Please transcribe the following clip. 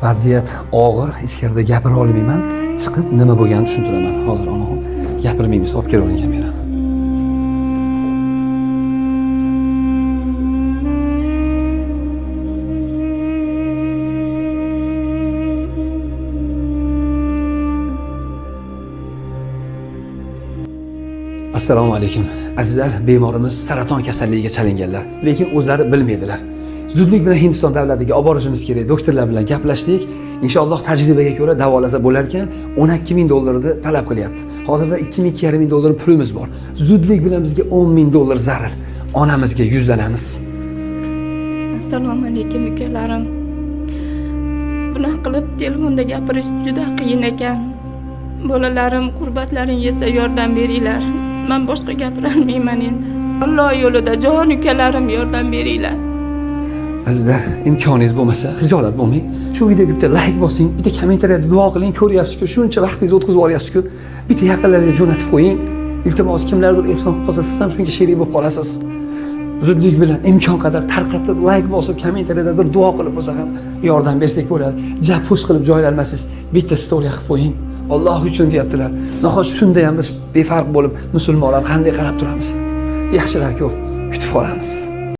Vaziyat og'ir, ichkarida gapira olmayman. Chiqib nima bo'lganini tushuntiraman. Hozir onaxon gapirmaymiz, olib kelavering kamerani. Assalomu alaykum. Azizlar, bemorimiz saraton kasalligiga chalinganlar, lekin o'zlari bilmaydilar. Zudlik bilan Hindiston davlatiga olib borishimiz kerak. Doktorlar bilan gaplashdik. Inshaalloh tajribaga ko'ra davolasa bo'lar ekan. 12 ming dollarni talab qilyapti. Hozirda 2,5 ming dollar pulimiz bor. Zudlik bilan bizga 10 ming dollar zarur. Onamizga yuzlanamiz. Assalomu alaykum ukalarim. Bunaqa qilib telefonda gapirish juda qiyin ekan. Bolalarim, qurbatlaring yetsa yordam beringlar. Man boshqa gapirolmayman endi. Alloh yo'lida jon ukalarim yordam beringlar. Azizlar, imkoningiz bo'lmasa xijolat bo'lmang. Shu videoga bitta like bosing, bitta kommentariyada duo qiling. Ko'ryapsiz-ku, shuncha vaqtingizni o'tkazib yuboryapsiz-ku. Bitta yaqinlaringizga jo'natib qo'ying. Iltimos, kimlardir ehson qilib qolsa, siz ham shunga sherik bo'lib qolasiz. Zudlik bilan imkon qadar tarqatib, like bosib, kommentariyada bir duo qilib bo'lsa ham yordam bersak bo'ladi. Ja post qilib joylanmasangiz, bitta story qilib qo'ying. Alloh uchun deyaptilar. Nahot shunda ham biz befarq bo'lib musulmonlar qanday qarab turamiz? Yaxshilar ko'p, kutib qolamiz.